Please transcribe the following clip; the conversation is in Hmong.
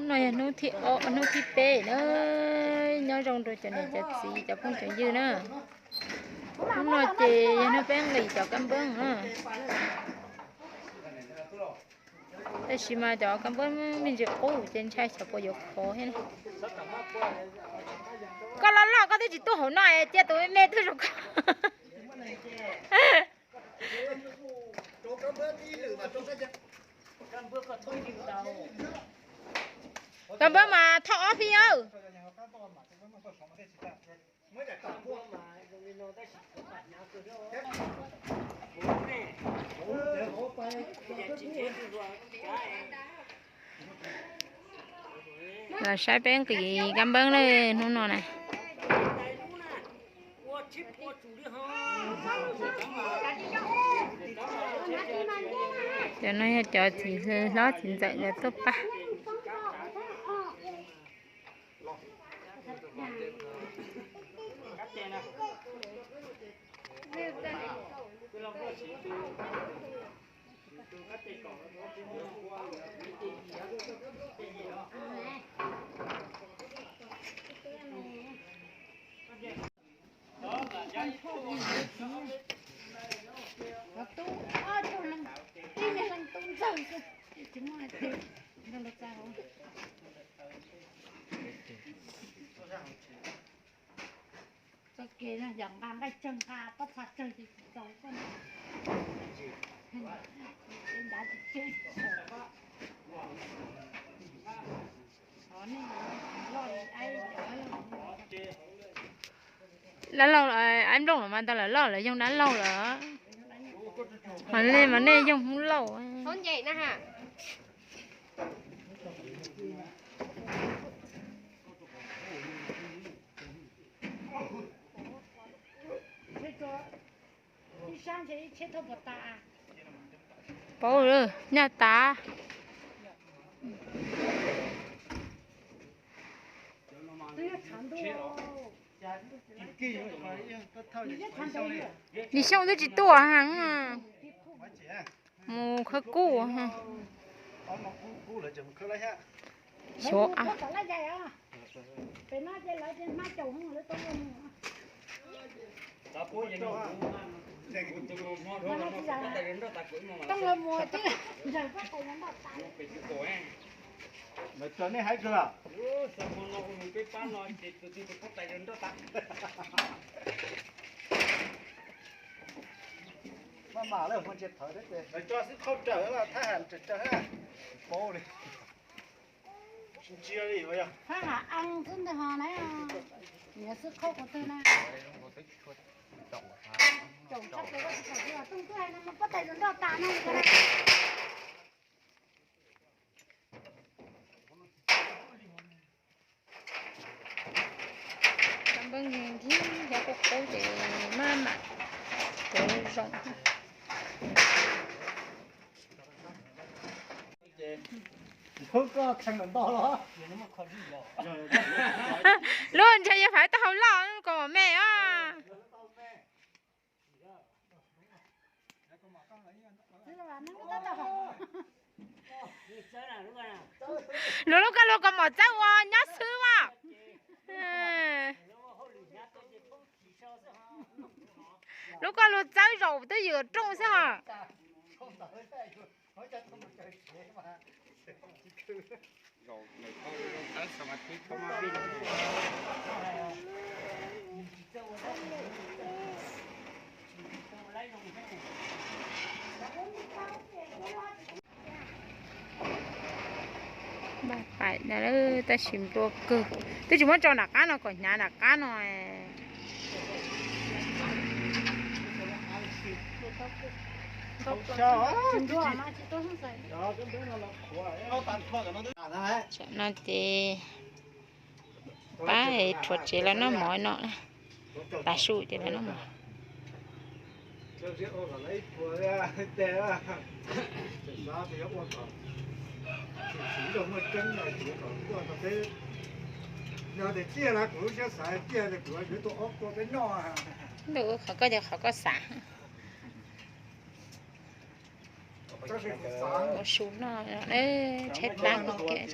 Hnub no yog hnub thib ob, hnub thib peb na, nyob zoo rau cov niam cov txiv cov phooj cov ywg na. Hnub no ces yog hnub peb nqis cov kab npab na. Tab sis mas cov kab npab me ntsis qub ces ntshai xyov puas yuav khov thiab. Koj loj loj koj twb tsis tuaj hauv no es cia tus me me tuaj rau koj. Kab npab mas thauj ob phi aw. Los saib peb nqis kab npab na hnub no na. Cov no yog cov txiv hlob txiv ntxawm lawv tuaj pab. Txoj kev no yog nqa nqaij tsawg nqa pob txha tsawg ces tsis txaus koj. Nrad tsis tseg. Dab laug, aib nplooj los mas ntawd lawv loj lawv yoog dab laug lawm. Mas nej mas nej yoog Hmoob Lauj. Paub nyaj tas. Yim xyoo twb tsis tuaj heev. Mus khawb kub. Xyov. Lawv tso nej haib kawg. Maj mam lawm, lawv tso xwb qhauj raws, thab ham raws raws, paub li. Tsis ntsia li. Thab ham ees xwb ntag ho na. Nyias xwb qhauj qhov twg na. Caum tshaj plaws koj tsis txhob, Tooj twb hais no mas pob tais nroj tas no. Npawg nkeeg xyov qub qub ces maj mam tuav zoo. Lub ntshe yog fais taub hau loj kom mos me os. Luag lub koj luag kom mom txawb ua nyob xwb as. Lub koj luag txawb zaum twb ywm rooj xwb hos. Npaj pais tab sis nplua kawg, twb tsis muab tso nram qab no kom hnyav nram qab no. Tam no ces pab rhuav tsev los noj mov no, tav su ces los noj mov. Ntuj, qhov koj ces qhov koj xav. Ua su noj, tshaib plab kawg kiag.